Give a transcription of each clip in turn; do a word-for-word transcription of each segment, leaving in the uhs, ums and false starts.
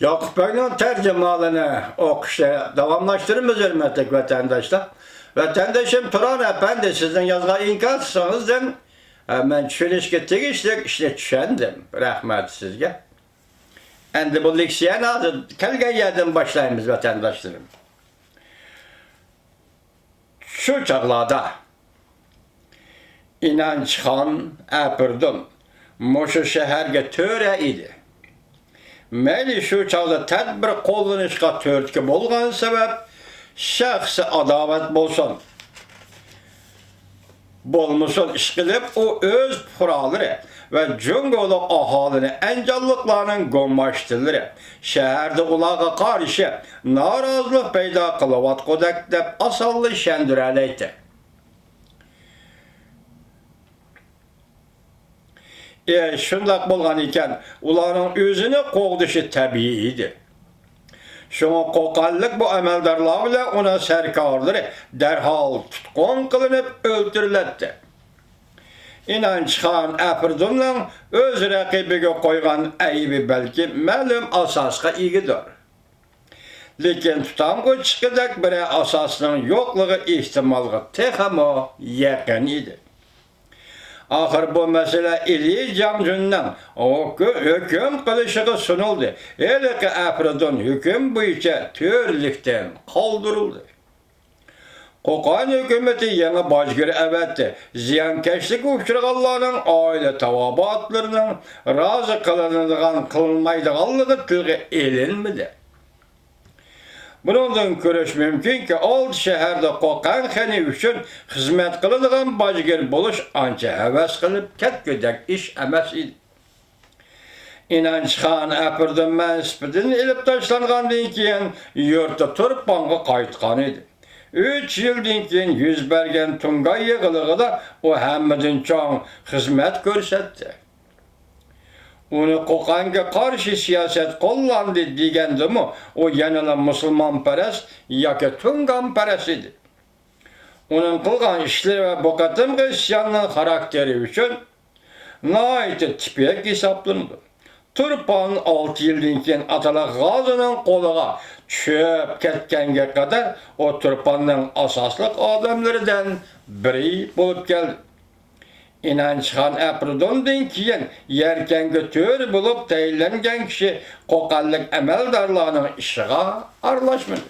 ياقۇپ بەگنىڭ تەرجىمىھالىنى ئوقۇشنى داۋاملاشتۇرىمىز، ھۆرمەتلىك ۋەتەنداشلار. ۋەتەندىشىم تۇران ئەپەندى، سىزنىڭ يازغان ئىنكاسىڭىزدىن، ئە، مەن چۈشىنىشكە تېگىشلىك ئىشنى چۈشەندىم. رەھمەت سىزگە. ئەمدى بۇ لېكسىيەنى ھازىر كەلگەن يەردىن باشلايمىز، ۋەتەنداشلىرىم. شۇ چاغلاردا ئىنانچخان ئەپەردىن مۇشۇ شەھەرگە تۆرە ئىدى. مەيلى شۇ چاغدا تەدبىر قوللىنىشقا تۈرتكە بولغان سەۋەب، شەخسىي ئاداۋەت بولسۇن، بولمىسۇن، ئىشقىلىپ ئۇ ئۆز پۇقرالىرى ۋە جۇڭگولۇق ئاھالىنى ئەنجانلىقلارنىڭ گوماشتىلىرى شەھەردە ئۇلارغا قارشى نارازىلىق پەيدا قىلىۋاتقۇدەك دەپ ئاسانلا ئىشەندۈرەلەيتتى. ئى، شۇنداق بولغان ئىكەن، ئۇلارنىڭ ئۆزىنى قوغدىشى تەبىئىي ئىدى. شۇڭا قوقەنلىك بۇ ئەمەلدارلار بىلەن ئۇنىڭ سەركارلىرى دەرھال تۇتقۇن قىلىنىپ ئۆلتۈرۈلەتتى. ئىنانچخان ئەپەردىننىڭ ئۆز رەقىبىگە قويغان ئەيىبى بەلكى مەلۇم ئاساسقا ئىگىدۇر. لېكىن تۇتامغۇ چىققۇدەك بىرەر ئاساسنىڭ يوقلۇقى ئېھتىمالغا تېخىمۇ يېقىن ئىدى. ئاخىر بۇ مەسىلە ئىلى جاڭجۈننىڭ ھۆكۈ-، ھۆكۈم قىلىشىغا سۇنۇلدى. ھېلىقى ئەپەردىن ھۆكۈم بويىچە تۆرىلىكتىن قالدۇرۇلدى. قوقەن ھۆكۈمىتى يېڭى باجگىر ئەۋەتتى. زىيانكەشلىككە ئۇچرىغانلارنىڭ ئائىلە تاۋابىئاتلىرىنىڭ رازى قىلىنىدىغان، قىلىنمايدىغانلىقى تىلغا ئېلىنمىدى. بۇنىڭدىن كۆرۈش مۇمكىنكى، ئالتە شەھەردە قوقەن خېنى ئۈچۈن خىزمەت قىلىدىغان باجگىر بولۇش ئانچە ھەۋەس قىلىپ كەتكۈدەك ئىش ئەمەس ئىدى. ئىنانچخان ئەپەردىن مەنسىپىدىن ئېلىپ تاشلانغاندىن كېيىن، يۇرتى تۇرپانغا قايتقان ئىدى. ئۈچ يىلدىن كېيىن يۈز بەرگەن تۇڭگان يىغىلىغىدا ئۇ ھەممىدىن چوڭ خىزمەت كۆرسەتتى. ئۇنى قوقەنگە قارشى سىياسەت قوللاندى دېگەندىمۇ، ئۇ يەنىلا مۇسۇلمانپەرەس ياكى تۇڭگانپەرەس ئىدى. ئۇنىڭ قىلغان ئىشلىرى ۋە بۇ قېتىمقى ئىسياننىڭ خاراكتېرى ئۈچۈن ناھايىتى تىپىك ھېسابلىنىدۇ. تۇرپان ئالتە يىلدىن كېيىن ئاتىلىق غازىنىڭ قولىغا چۈشۈپ كەتكەنگە قەدەر ئۇ تۇرپاننىڭ ئاساسلىق ئادەملىرىدىن بىرى بولۇپ كەلدى. ئىنانچخان ئەپەردىندىن كېيىن يەركەنگە تۆرە بولۇپ تەيىنلەنگەن كىشى قوقەنلىك ئەمەلدارلارنىڭ ئىشىغا ئارىلاشمىدى.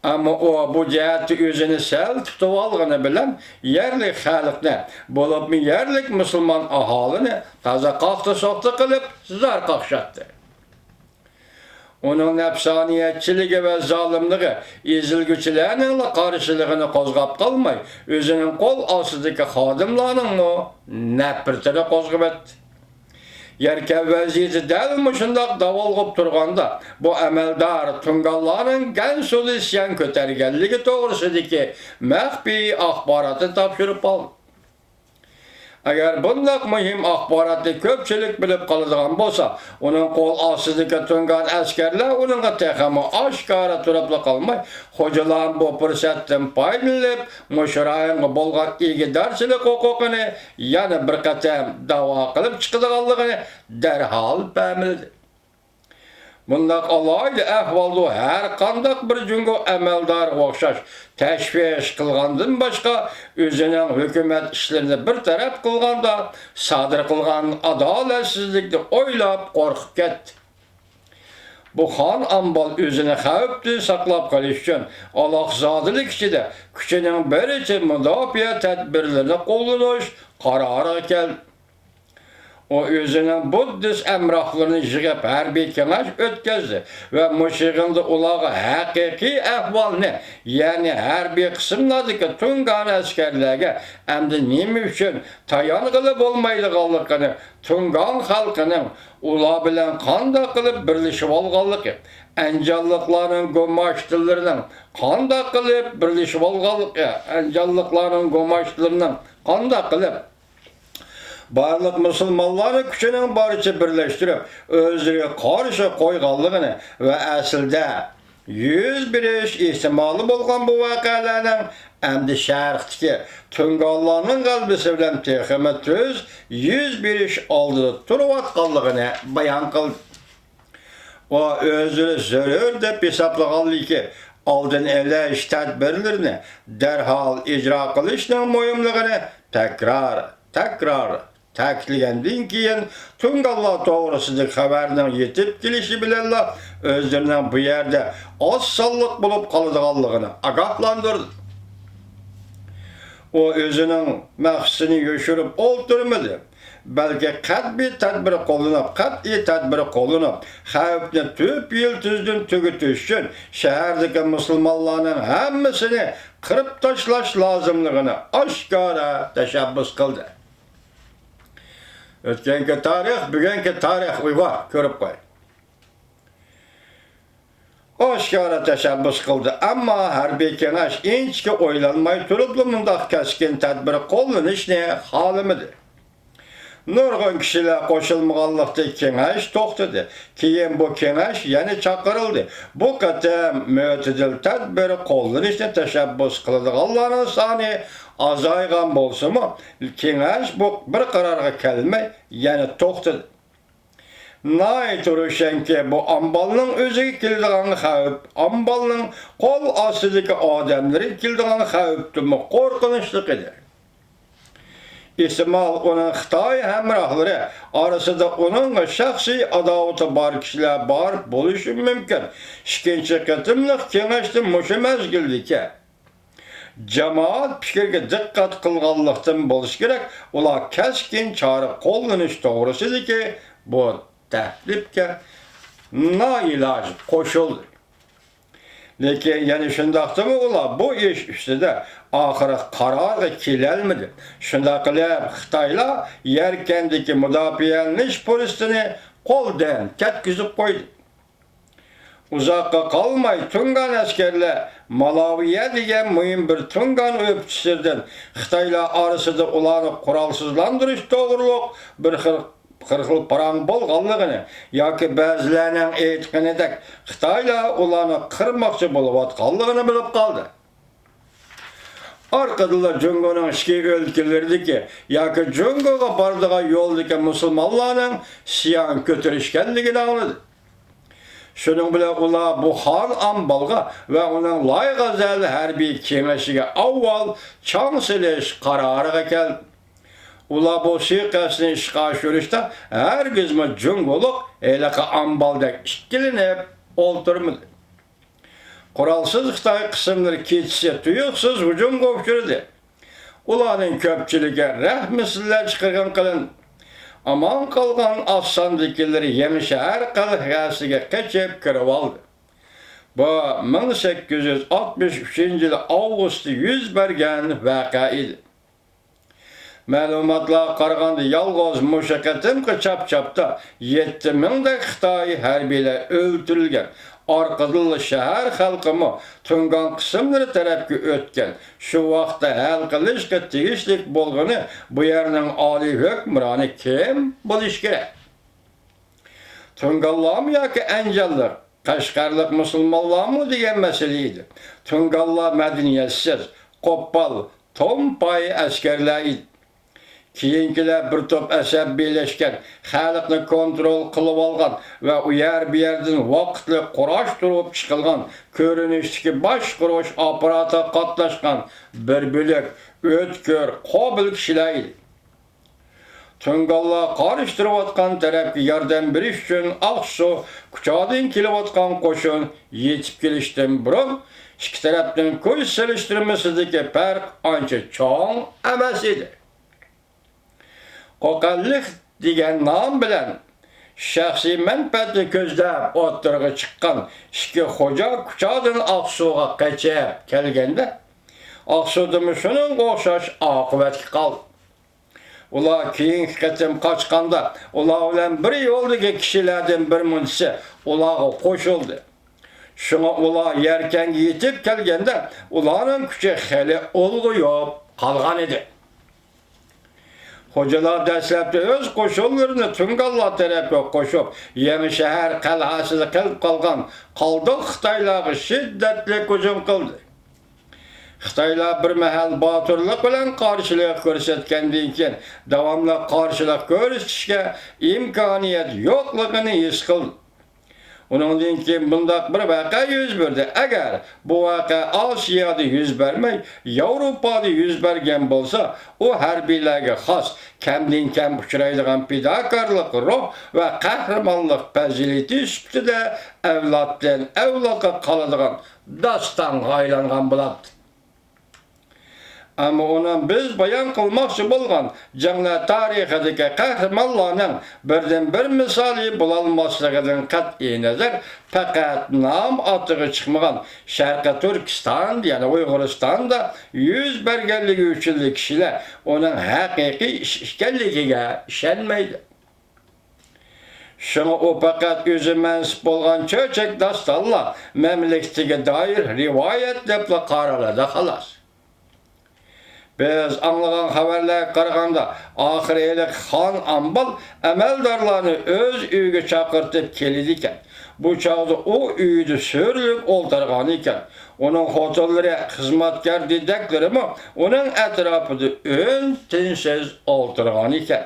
ئەمما ئۇ بۇ جەھەتتە ئۆزىنى سەل تۇتۇۋالغىنى بىلەن يەرلىك خەلقنى، بولۇپمۇ يەرلىك مۇسۇلمان ئاھالىنى تازا قاقتى-سوقتى قىلىپ زار قاقشاتتى. ئۇنىڭ نەپسانىيەتچىلىكى ۋە زالىملىقى ئېزىلگۈچىلەرنىڭلا قارشىلىقىنى قوزغاپ قالماي، ئۆزىنىڭ قول ئاستىدىكى خادىملارنىڭمۇ نەپرىتىنى قوزغىۋەتتى. يەركەن ۋەزىيىتى دەل مۇشۇنداق داۋالغۇپ تۇرغاندا، بۇ ئەمەلدار تۇڭگانلارنىڭ گەنسۇدا ئىسيان كۆتەرگەنلىكى توغرىسىدىكى مەخپىي ئاخباراتنى تاپشۇرۇپ ئالدى. ئەگەر بۇنداق مۇھىم ئاخباراتنى كۆپچىلىك بىلىپ قالىدىغان بولسا، ئۇنىڭ قول ئاستىدىكى تۇڭگان ئەسكەرلەر ئۇنىڭغا تېخىمۇ ئاشكارا تۇرۇپلا قالماي، خوجىلان بۇ پۇرسەتتىن پايدىلىنىپ، مۇشۇ رايونغا بولغان ئىگىدارچىلىق ھوقۇقىنى يەنە بىر قېتىم داۋا قىلىپ چىقىدىغانلىقىنى دەرھال پەملىدى. بۇنداق ئالاھىدە ئەھۋالدا ھەر قانداق بىر جۇڭگو ئەمەلدارىغا ئوخشاش تەشۋىش قىلغاندىن باشقا، ئۆزىنىڭ ھۆكۈمەت ئىشلىرىنى بىر تەرەپ قىلغاندا سادىر قىلغان ئادالەتسىزلىكنى ئويلاپ قورقۇپ كەتتى. بۇ خان ئامبال ئۆزىنى خەۋپتىن ساقلاپ قېلىش ئۈچۈن ئالاقزادىلىك ئىچىدە كۈچىنىڭ بىرىچە مۇداپىئە تەدبىرلىرىنى قوللىنىش قارارىغا كەلدى. ئۇ ئۆزىنىڭ بۇددىست ھەمراھلىرىنى يىغىپ ھەربىي كېڭەش ئۆتكۈزدى ۋە مۇشۇ يىغىندا ئۇلارغا ھەقىقىي ئەھۋالنى، يەنى ھەربىي قىسىملاردىكى تۇڭگان ئەسكەرلەرگە ئەمدى نېمە ئۈچۈن تايانغىلى بولمايدىغانلىقىنى، تۇڭگان خەلقىنىڭ ئۇلار بىلەن قانداق قىلىپ بىرلىشىۋالغانلىقى، ئەنجانلىقلارنىڭ گوماشتىلىرىنىڭ قانداق قىلىپ بىرلىشىۋالغانلىقى، ئەنجانلىقلارنىڭ گوماشتىلىرىنىڭ قانداق قىلىپ بارلىق مۇسۇلمانلارنى كۈچىنىڭ بارىچە بىرلەشتۈرۈپ، ئۆزلىرىگە قارشى قويغانلىقىنى ۋە ئەسلىدە يۈز بېرىش ئېھتىمالى بولغان بۇ ۋەقەلەرنىڭ ئەمدى شەرقتىكى تۇڭگانلارنىڭ غەلىبىسى بىلەن تېخىمۇ تېز يۈز بېرىش ئالدىدا تۇرۇۋاتقانلىقىنى بايان قىلدى. ئۇ ئۆزىنى زۆرۈر دەپ ھېسابلىغانلىكى، ئالدىنى ئېلىش تەدبىرلىرىنى دەرھال ئىجرا قىلىشنىڭ مۇھىملىقىنى تەكرار، تەكرار تەكىتلىگەندىن كېيىن، تۇڭگانلار توغرىسىدىكى خەۋەرنىڭ يېتىپ كېلىشى بىلەنلا ئۆزلىرىنىڭ بۇ يەردە ئاز سانلىق بولۇپ قالىدىغانلىقىنى ئاگاھلاندۇردى. ئۇ ئۆزىنىڭ مەقسىتىنى يوشۇرۇپ ئولتۇرمىدى. بەلكى قەتئىي تەدبىر قوللىنىپ، قەتئىي تەدبىر قوللىنىپ، خەۋپنى تۈپ يىلتىزىدىن تۈگىتىش ئۈچۈن شەھەردىكى مۇسۇلمانلارنىڭ ھەممىسىنى قىرىپ تاشلاش لازىملىقىنى ئاشكارا تەشەببۇس قىلدى. ئۆتكەنكى تارىخ، بۈگۈنكى تارىخ، ئۇيغۇر، كۆرۈپ قوي. ئاشكارا تەشەببۇس قىلدى، ئەمما ھەربىي كېڭەش ئىنچىكە ئويلانماي تۇرۇپلا مۇنداق كەسكىن تەدبىر قوللىنىشنى خالىمىدى. نۇرغۇن كىشىلەر قوشۇلمىغانلىقتىن، كېڭەش توختىدى. كېيىن بۇ كېڭەش يەنە چاقىرىلدى. بۇ قېتىم مۆتىدىل تەدبىر قوللىنىشنى تەشەببۇس قىلىدىغانلارنىڭ سانى ئازايغان بولسىمۇ، كېڭەش بۇ بىر قارارغا كەلمەي، يەنە توختىدى. ناھايىتى روشەنكى، بۇ ئامبالنىڭ ئۆزىگە كېلىدىغان خەۋپ، ئامبالنىڭ قول ئاستىدىكى ئادەملىرىگە كېلىدىغان خەۋپتىنمۇ قورقۇنچلۇق ئىدى. ئېھتىمال، ئۇنىڭ خىتاي ھەمراھلىرى ئارىسىدا ئۇنىڭغا شەخسىي ئاداۋىتى بار كىشىلەر بار بولۇشى مۇمكىن. ئىككىنچى قېتىملىق كېڭەشتە مۇشۇ مەزگىلدىكى جامائەت پىكرىگە دىققەت قىلغانلىقتىن بولسا كېرەك، ئۇلار كەسكىن چارە قوللىنىش توغرىسىدىكى بۇ تەكلىپكە نائىلاج قوشۇلدى. لېكىن يەنە شۇنداقتىمۇ ئۇلار بۇ ئىش ئۈستىدە ئاخىرقى قارارغا كېلەلمىدى. شۇنداق قىلىپ، خىتايلار يەركەندىكى مۇداپىئەلىنىش پۇرسىتىنى قولدىن كەتكۈزۈپ قويدى. ئۇزاققا قالماي تۇڭگان ئەسكەرلەر مالاۋىيە دېگەن مۇھىم بىر تۇڭگان ئۆپكىسىدىن خىتايلار ئارىسىدا ئۇلارنى قورالسىزلاندۇرۇش توغرۇلۇق بىر خىل، بىر خىل پاراڭ بولغانلىقىنى ياكى بەزىلەرنىڭ ئېيتقىنىدەك خىتايلار ئۇلارنى قىرماقچى بولۇۋاتقانلىقىنى بىلىپ قالدى. ئارقىدىنلا جۇڭگونىڭ ئىچكى ئۆلكىلىرىدىكى ياكى جۇڭگوغا بارىدىغان يولدىكى مۇسۇلمانلارنىڭ ئىسيان كۆتۈرۈشكەنلىكىنى ئاڭلىدى. شۇنىڭ بىلەن ئۇلار بۇ خان ئامبالغا ۋە ئۇنىڭ لايغەزەل ھەربىي كېڭىشىگە ئاۋۋال چاڭ سېلىش قارارىغا كەلدى. ئۇلار بۇ سۇيىقەستنى ئىشقا ئاشۇرۇشتا ھەرگىزمۇ جۇڭگولۇق ھېلىقى ئامبالدەك ئىككىلىنىپ ئولتۇرمىدى. قورالسىز خىتاي قىسىملىرى كېچىسى تۇيۇقسىز ھۇجۇمغا ئۇچرىدى. ئۇلارنىڭ كۆپچىلىكى رەھمىسىزلەرچە قىرغىن قىلىندى. ئامان قالغان ئاز ساندىكىلىرى يېڭىشەھەر قەلئەسىگە قېچىپ كىرىۋالدى. بۇ مىڭ سەككىز يۈز ئاتمىش ئۈچىنچى يىل ئاۋغۇستتا يۈز بەرگەن ۋەقە ئىدى. مەلۇماتلارغا قارىغاندا، يالغۇز مۇشۇ قېتىمقى چاپچاپتا يەتتە مىڭدەك خىتاي ھەربىيلەر ئۆلتۈرۈلگەن. ئارقىدىنلا شەھەر خەلقىمۇ تۇڭگان قىسىملىرى تەرەپكە ئۆتكەن. شۇ ۋاقىتتا ھەل قىلىشقا تېگىشلىك بولغىنى بۇ يەرنىڭ ئالىي ھۆكۈمرانى كىم بولۇشى كېرەك؟ تۇڭگانلارمۇ ياكى ئەنجانلىق، قەشقەرلىق مۇسۇلمانلارمۇ دېگەن مەسىلە ئىدى. تۇڭگانلار مەدەنىيەتسىز، قوپال، تومپاي ئەسكەرلەر ئىدى. كېيىنكىلەر بىر توپ ئەسەبىيلەشكەن، خەلقنى كونترول قىلىۋالغان ۋە ئۇ يەر بۇ يەردىن ۋاقىتلىق قۇراشتۇرۇپ چىقىلغان كۆرۈنۈشتىكى باشقۇرۇش ئاپپاراتىغا قاتناشقان بىر بۆلەك ئۆتكۈر، قوبىل كىشىلەر ئىدى. تۇڭگانلار قارشى تۇرۇۋاتقان تەرەپكە ياردەم بېرىش ئۈچۈن ئاقسۇ، كۇچادىن كېلىۋاتقان قوشۇن يېتىپ كېلىشتىن بۇرۇن، ئىككى تەرەپنىڭ كۈچ سېلىشتۇرمىسىدىكى پەرق ئانچە چوڭ ئەمەس ئىدى. قوقەنلىق دېگەن نام بىلەن شەخسىي مەنپەئەتنى كۆزلەپ ئوتتۇرىغا چىققان ئىككى خوجا كۇچادىن ئاقسۇغا قېچىپ كەلگەندە، ئاقسۇدىمۇ شۇنىڭغا ئوخشاش ئاقىۋەتكە قالدى. ئۇلار كېيىنكى قېتىم قاچقاندا، ئۇلار بىلەن بىر يولدىكى كىشىلەردىن بىر مۇنچىسى ئۇلارغا قوشۇلدى. شۇڭا ئۇلار يەركەنگە يېتىپ كەلگەندە، ئۇلارنىڭ كۈچى خېلى ئۇلغىيىپ قالغانىدى. خوجىلار دەسلەپتە ئۆز قوشۇنلىرىنى تۇڭگانلار تەرەپكە قوشۇپ، يېڭى شەھەر قەلئەسىدە قېلىپ قالغان قالدۇق خىتايلارغا شىددەتلىك ھۇجۇم قىلدى. خىتايلار بىر مەھەل باتۇرلۇق بىلەن قارشىلىق كۆرسەتكەندىن كېيىن، داۋاملىق قارشىلىق كۆرسىتىشكە ئىمكانىيەت يوقلۇقىنى ھېس قىلدى. ئۇنىڭدىن كېيىن بۇنداق بىر ۋەقە يۈز بەردى. ئەگەر بۇ ۋەقە ئاسىيادا يۈز بەرمەي، ياۋروپادا يۈز بەرگەن بولسا، ئۇ ھەربىيلەرگە خاس، كەمدىن كەم ئۇچرايدىغان پىداكارلىق روھ ۋە قەھرىمانلىق پەزىلىتى سۈپىتىدە ئەۋلادتىن ئەۋلادقا قالىدىغان داستانغا ئايلانغان بولاتتى. ئەمما ئۇنىڭ بىز بايان قىلماقچى بولغان جەڭلەر تارىخىدىكى قەھرىمانلارنىڭ بىردىنبىر مىسالى بولالماسلىقىدىن قەتئىينەزەر، پەقەت نام ئاتىغا چىقمىغان شەرقىي تۈركىستان، يەنى ئۇيغۇرىستاندا يۈز بەرگەنلىكى ئۈچۈنلا كىشىلەر ئۇنىڭ ھەقىقىي ئىش ئىكەنلىكىگە ئىشەنمەيدۇ. شۇڭا ئۇ پەقەت ئۆزى مەنسۇپ بولغان چۆچەك داستانلار مەملىكىتىگە دائىر رىۋايەت دەپلا قارىلىدۇ، خالاس. بىز ئاڭلىغان خەۋەرلەرگە قارىغاندا، ئاخىرى ھېلىقى خان ئامبال ئەمەلدارلارنى ئۆز ئۆيىگە چاقىرتىپ كېلىدىكەن. بۇ چاغدا ئۇ ئۆيىدە سۆرىلىپ ئولتۇرغان ئىكەن. ئۇنىڭ خوتۇنلىرى، خىزمەتكار دېدەكلىرىمۇ ئۇنىڭ ئەتراپىدا ئۈن-تىنسىز ئولتۇرغان ئىكەن.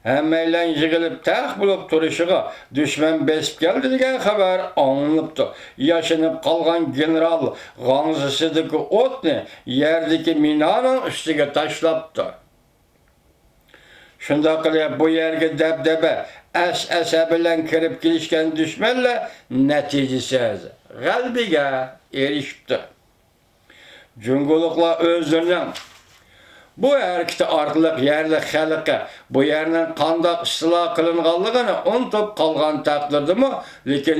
ھەممەيلەن يىغىلىپ تەخت بولۇپ تۇرۇشىغا، دۈشمەن بېسىپ كەلدى دېگەن خەۋەر ئاڭلىنىپتۇ. ياشىنىپ قالغان گېنېرال غاڭزىسىدىكى ئوتنى يەردىكى مىنانىڭ ئۈستىگە تاشلاپتۇ. شۇنداق قىلىپ، بۇ يەرگە دەبدەبە، ئەس-ئەسە بىلەن كىرىپ كېلىشكەن دۈشمەنلەر نەتىجىسىز غەلىبىگە ئېرىشىپتۇ. جۇڭگولۇقلار ئۆزلىرىنىڭ بۇ ھەرىكىتى ئارقىلىق يەرلىك خەلققە بۇ يەرنىڭ قانداق ئىستىلا قىلىنغانلىقىنى ئۇنتۇپ قالغان تەقدىردىمۇ، لېكىن